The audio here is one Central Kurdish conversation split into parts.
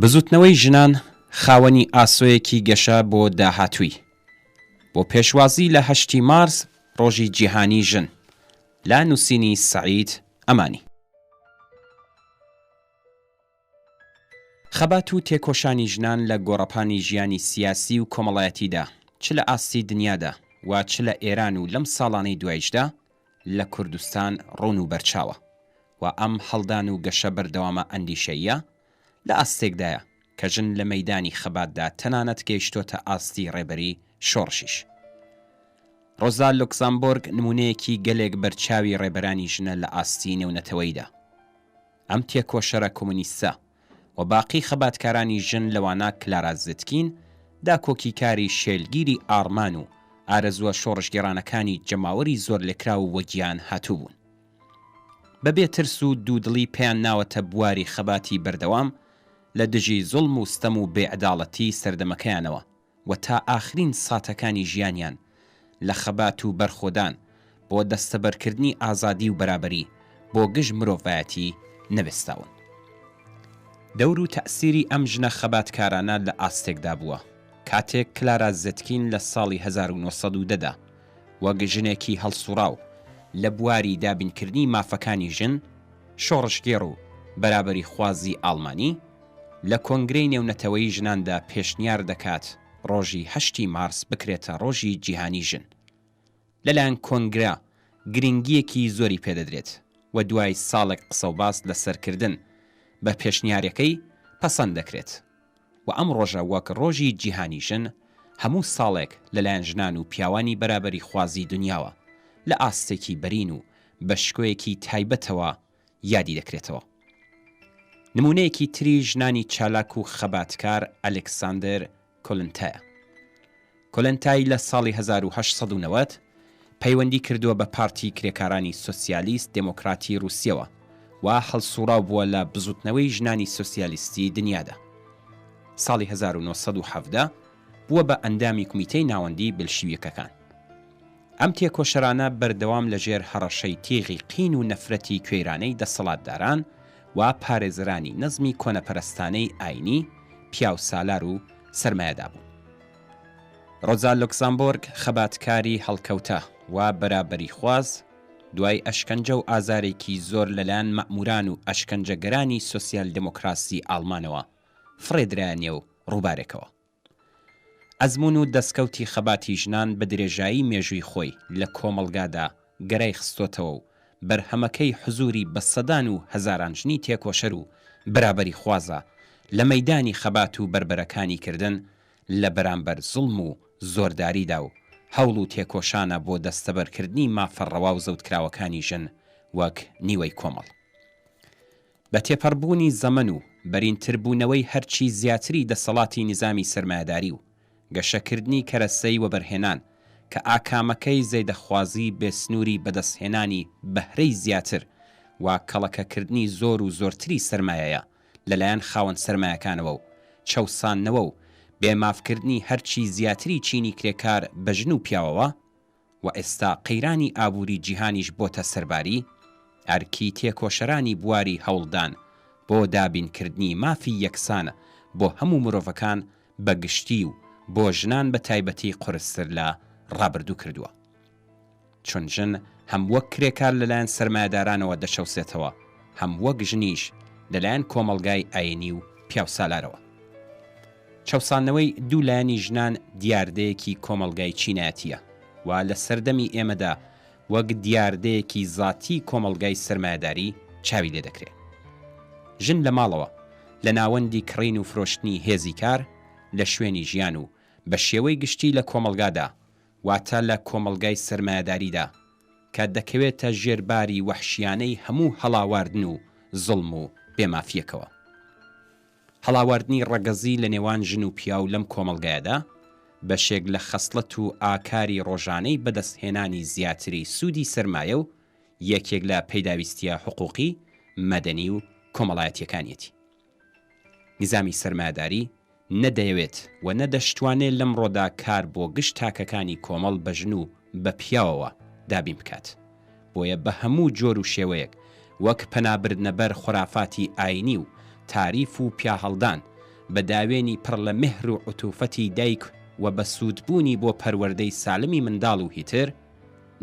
بزوتنەوەی ژنان خاوەنی ئاسۆیەکی گەشە بۆ داهاتووی بۆ پێشوازی لە هەشتی مارس ڕۆژی جیهانی ژن لە نووسینی سەعید ئەمانی. خەبات و تێکۆشانی ژنان لە گۆڕەپانی ژیانی سیاسی و کۆمەڵایەتیدا چ لە ئاستی دنیادا و چ لە ئێران و لەم ساڵانەی دواییشدا لە کوردستان ڕوون و بەرچاوە و ئەم هەڵدان و گەشە بەردەوامە ئەندیشەییە لە ئاستێکدایە کە ژن لە مەیدانی خەباتدا تەنانەت گەیشتۆتە ئاستی ڕێبەری شۆڕشیش. ڕۆزا لوکزامبۆرگ نموونەیەکی گەلێک بەرچاوی ڕێبەرانی ژنە لە ئاستی نێونەتەوەییدا. ئەم تێکۆشەرە کۆمۆنیستە و باقی خەباتکارانی ژن لەوانە کلارا زتکین داکۆکیکاری شێلگیری ئاڕمان و ئارەزووە شۆڕشگێڕانەکانی جەماوەری زۆرلێکراو و وەگیان هاتوو بوون. بە بێ ترس و دوودڵی پێیان ناوەتە بواری خەباتی بەردەوام لە دژی زوڵم و ستەم و بێ عەداڵەتی سەردەمەکەیانەوە و تا ئاخرین ساتەکانی ژیانیان لە خەبات و بەرخۆدان بۆ دەستەبەرکردنی ئازادی و بەرابەری بۆ گشت مرۆڤایەتی نەوێستاون. دەور و تەئسیری ئەم ژنە خەباتکارانە لە ئاستێکدا بووە کاتێک کلارا زتکین لە ساڵی 1910 دا وەک ژنێکی هەڵسوڕاو لە بواری دابینکردنی مافەکانی ژن، شۆڕشگێڕ و بەرابەریخوازی ئاڵمانی، لە کۆنگرەی نێونەتەوەیی ژناندا پێشنیار دەکات ڕۆژی هەشتی مارس بکرێتە ڕۆژی جیهانی ژن. لەلایەن کۆنگرە گرنگییەکی زۆری پێدەدرێت و دوای ساڵێک قسەوباس لەسەر کردن بە پێشنیارەکەی پەسەند دەکرێت و ئەم ڕۆژە وەک ڕۆژی جیهانی ژن هەموو ساڵێک لەلایەن ژنان و پیاوانی بەرابەریخوازی دنیاوە لە ئاستێکی بەرین و بە شکۆیەکی تایبەتەوە یادی دەکرێتەوە. نموونەیەکی تری ژنانی چالاک و خەباتکار ئەلێکساندەر کۆلنتایە. کۆلنتای لە ساڵی 1890 پەیوەندی کردووە بە پارتی کرێکارانی سۆسیالیست دێمۆکراتی ڕووسیەوە و هەڵسووڕاو بووە لە بزووتنەوەی ژنانی سۆسیالیستی دنیادا. ساڵی 1917 بووە بە ئەندامی کومیتەی ناوەندی بلشویکەکان. ئەم تێکۆشەرانە بەردەوام لە ژێر هەڕەشەی تیغی قین و نەفرەتی کوێرانەی دەسەڵاتداران و پارێزەرانی نەزمی کۆنەپەرستانەی ئاینی، پیاوسالار و سەرمایەدا بوون. ڕۆزا لوکزامبۆرگ خەباتکاری هەڵکەوتە و بەرابەریخواز، دوای ئەشکەنجە و ئازارێکی زۆر لەلایەن مەئمووران و ئەشکەنجەگەرانی سۆسیال دێمۆکراسی ئاڵمانەوە فڕێدرایە نێو ڕووبارێکەوە. ئەزموون و دەسکەوتی خەباتی ژنان بە درێژایی مێژووی خۆی لە کۆمەڵگادا گەرای خستۆتەوە و بەرهەمەکەی حزووری بە سەدان و هەزاران ژنی تێکۆشەر و بەرابەریخوازە لە مەیدانی خەبات و بەربەرەکانی کردن لە بەرامبەر زوڵم و زۆرداریدا و هەوڵ و تێکۆشانە بۆ دەستەبەرکردنی مافە ڕەوا و زەوتکراوەکانی ژن وەک نیوەی کۆمەڵ. بە تێپەڕبوونی زەمەن و بەرینتربوونەوەی هەرچی زیاتری دەسەڵاتی نیزامی سەرمایەداری و گەشەکردنی کەرەسەی وەبەرهێنان کە ئاکامەکەی زێدەخوازی بێسنووری بەدەستهێنانی بەهرەی زیاتر و کەڵەکەکردنی زۆر و زۆرتری سەرمایەیە لەلایەن خاوەن سەرمایەکانەوە و چەوساندنەوە و بێمافکردنی هەرچی زیاتری چینی کرێکار بە ژن و پیاوەوە، و ئێستا قەیرانی ئابووری جیهانیش بۆتە سەرباری ئەرکی تێکۆشەرانی بواری هەوڵدان بۆ دابینکردنی مافی یەکسان بۆ هەموو مرۆڤەکان بە گشتی و بۆ ژنان بە تایبەتی قورستر لە ڕابردوو کردووە. چون ژن هەم وەک کرێکار لەلایەن سەرمایەدارانەوە دەچەوسێتەوە، هەم وەک ژنیش لەلایەن کۆمەڵگای ئایینی و پیاوسالارەوە. چەوساندنەوەی دوو لایەنی ژنان دیاردەیەکی کۆمەڵگای چینایەتییە و لە سەردەمی ئێمەدا وەک دیاردەیەکی زاتیی کۆمەڵگای سەرمایەداری چاوی لێ دەکرێ. ژن لە ماڵەوە، لە ناوەندی کڕین و فرۆشتنی هێزی کار، لە شوێنی ژیان و بە شێوەی گشتی لە کۆمەڵگادا، واتە لە کۆمەڵگای سەرمایەداریدا، کە دەکەوێتە ژێر باری وەحشیانەی هەموو هەڵاواردن و زوڵم و بێمافییەکەوە. هەڵاواردنی ڕەگەزی لە نێوان ژن و پیاو لەم کۆمەڵگایەدا، بەشێک لە خەسڵەت و ئاکاری ڕۆژانەی بەدەستهێنانی زیاتری سوودی سەرمایە و یەکێک لە پەیداویستییە حقووقی، مەدەنی و کۆمەڵایەتییەکانیەتی. نیزامی سەرمایەداری نە دەیەوێت و نە دەشتوانێ لەمڕۆدا کار بۆ گشت تاکەکانی کۆمەڵ بە ژن و بە پیاوەوە دابین بکات. بۆیە بە هەموو جۆر و شێوەیەک وەک پەنابردنە بەر خورافاتی ئایینی و تاریف و پیاهەڵدان. بە داوێنی پڕ لە مێهر و عوتوفەتی دایک و بە سوودبوونی بۆ پەروەردەی سالمی منداڵ و هیتر،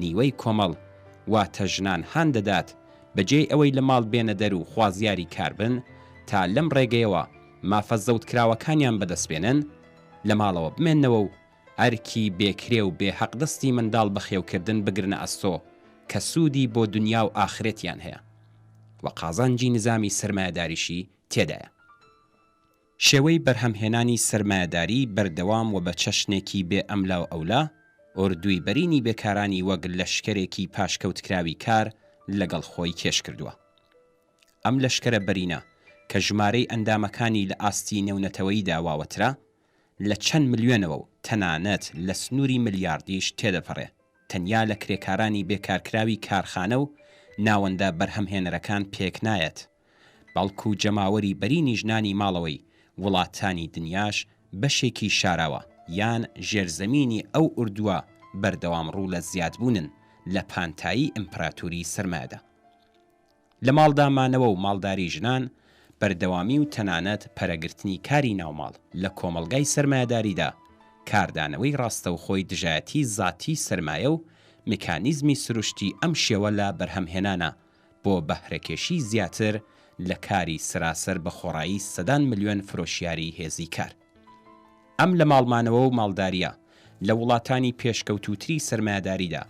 نیوەی کۆمەڵ، واتە ژنان هان دەدات بە جێی ئەوەی لە ماڵ بێنە دەر و خوازیاری کار بن تا لەم ڕێگەیەوە مافە زەوتکراوەکانیان بەدەست بێنن، لە ماڵەوە بمێننەوە و ئەرکی بێ کرێ و بێ حەقدەستی منداڵ بەخێوکردن بگرنە ئەستۆ کە سوودی بۆ دنیا و ئاخرەتیان هەیە و قازانجی نزامی سەرمایەداریشی تێدایە. شێوەی بەرهەمهێنانی سەرمایەداری بەردەوام و بە چەشنێکی بێ ئەملاو ئەولا، ئۆردووی بەرینی بێکارانی وەک لەشکەرێکی پاشکەوتکراوی کار لەگەڵ خۆی کێش کردووە. ئەم لەشکەرە بەرینە کە ژمارەی ئەندامەکانی لە ئاستی نێونەتەوەییدا واوەترە لە چەند ملیۆنەوە و تەنانەت لە سنووری ملیاردیش تێدەپەڕێ، تەنیا لە کرێکارانی بێکارکراوی کارخانە و ناوەندە بەرهەمهێنەرەکان پێکنایەت، بەڵکو جەماوەری بەرینی ژنانی ماڵەوەی وڵاتانی دنیاش بەشێکی شاراوە یان ژێرزەمینی ئەو ئوردووە بەردەوام ڕوو لە زیادبوونن لە پانتایی ئیمپراتوری سەرمایەدا. لە ماڵدا مانەوە و ماڵداری ژنان، بەردەوامی و تەنانەت پەرەگرتنی کاری ناوماڵ لە کۆمەڵگای سەرمایەداریدا، کاردانەوەی ڕاستەوخۆی دژایەتی زاتی سەرمایە و مکانیزمی سروشتی ئەم شێوە لە بەرهەمهێنانە بۆ بەهرەکێشی زیاتر لە کاری سەراسەر بە خۆڕایی سەدان ملیۆن فرۆشیاری هێزی کار. ئەم لە ماڵمانەوە و ماڵدارییە لە وڵاتانی پێشکەوتووتری سەرمایەداریدا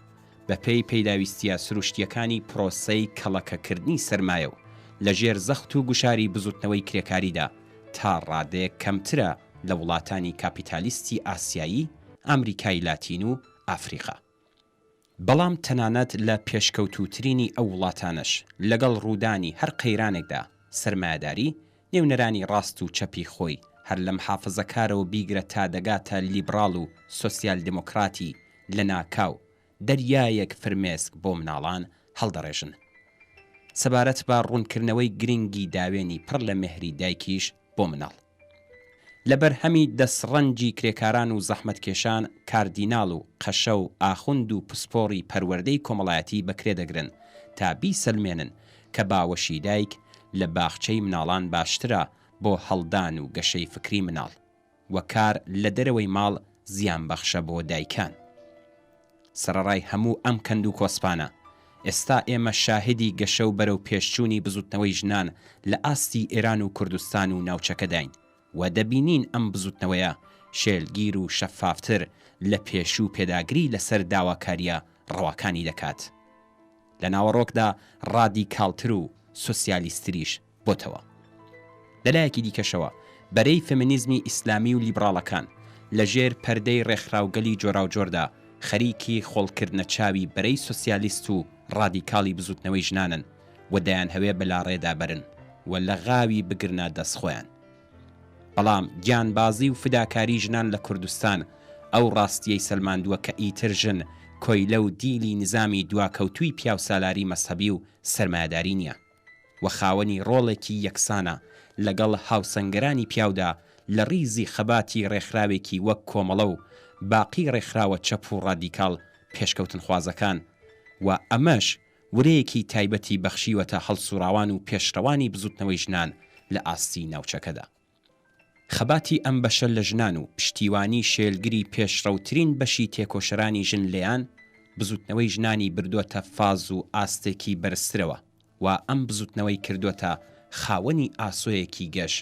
بە پێی پەیداویستییە سروشتییەکانی پرۆسەی کەڵەکەکردنی سەرمایە و لە ژێر زەخت و گوشاری بزوتنەوەی کرێکاریدا تا ڕادەیەک کەمترە لە وڵاتانی کاپیتالیستی ئاسیایی، ئامریکای لاتین و ئافریقا. بەڵام تەنانەت لە پێشکەوتووترینی ئەو وڵاتانەش لەگەڵ ڕوودانی هەر قەیرانێکدا سەرمایەداری نێونەرانی ڕاست و چەپی خۆی هەر لە محافزەکارەوە بیگرە تا دەگاتە لیبڕاڵ و سۆسیال دێمۆکڕاتی لەناکاو دەریایەک فرمێسک بۆ مناڵان هەڵدەڕێژن. سەبارەت بە ڕوونکردنەوەی گرنگی داوێنی پڕ لە مێهری دایکیش بۆ مناڵ. لە بەرهەمی دەستڕەنجی کرێکاران و زەحمەتکێشان کاردیناڵ و قەشە و ئاخوند و پسپۆڕی پەروەردەی کۆمەڵایەتی بەکرێ دەگرن تا بیسەلمێنن کە باوەشی دایک لە باخچەی مناڵان باشترە بۆ هەڵدان و گەشەی فکری مناڵ و کار لە دەرەوەی ماڵ زیانبەخشە بۆ دایکان. سەرەڕای هەموو ئەم کەند و کۆسپانە، ئێستا ئێمە شاهیدی گەشە و بەرەو پێشچوونی بزوتنەوەی ژنان لە ئاستی ئێران و کوردستان و ناوچەکەداین و دەبینین ئەم بزوتنەوەیە شێلگیر و شەفافتر لە پێشوو پێداگری لەسەر داواکارییە ڕەواکانی دەکات. لە ناوەڕۆکدا ڕادیکاڵتر و سۆسیالیستریش بۆتەوە. لە لایەکی دیکەشەوە بەرەی فێمینیزمی ئیسلامی و لیبڕاڵەکان لە ژێر پەردەی ڕێکخراوگەلی جۆراوجۆردا خەریکی خۆڵکردنە چاوی بەرەی سۆسیالیست و ڕادیکاڵی بزووتنەوەی ژنانن و دەیانهەوێ بە لاڕێدا بەرن و لە غاوی بگرنە دەست خۆیان. بەڵام گیانبازی و فداکاری ژنان لە کوردستان ئەو ڕاستییەی سەلماندووە کە ئیتر ژن کۆیلە و دیلی نیزامی دواکەوتووی پیاوسالاری مەزهەبی و سەرمایەداری نییە. و خاوەنی ڕۆڵێکی یەکسانە لەگەڵ هاوسەنگەرانی پیاودا لە ڕیزی خەباتی ڕێکخراوێکی وەک کۆمەڵە و باقی ڕێکخراوە چەپ و ڕادیکاڵ پێشکەوتنخوازەکان و ئەمەش ورەیەکی تایبەتی بەخشیوەتە هەڵسوڕاوان و پێشڕەوانی بزوتنەوەی ژنان لە ئاستی ناوچەکەدا. خەباتی ئەم بەشە لە ژنان و پشتیوانی شێلگری پێشڕەوترین بەشی تێکۆشەرانی ژن لێیان، بزوتنەوەی ژنانی بردۆتە فاز و ئاستێکی بەرزترەوە و ئەم بزوتنەوەی کردۆتە خاوەنی ئاسۆیەکی گەش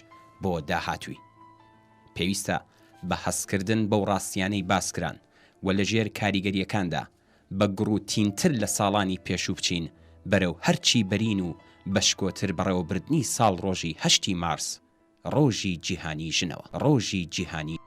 بۆ داهاتووی. پێویستە بە هەستکردن بەو ڕاستیانەی باسکران و لەژێر کاریگەرییەکاندا بە گوڕوتینتر لە ساڵانی پێشوو بچین بەرەو هەرچی بەرین و بەشکۆتر بەڕێوەبردنی ساڵڕۆژی هەشتی مارس، ڕۆژی جیهانی ژنەوە. ڕۆژی جیهانی.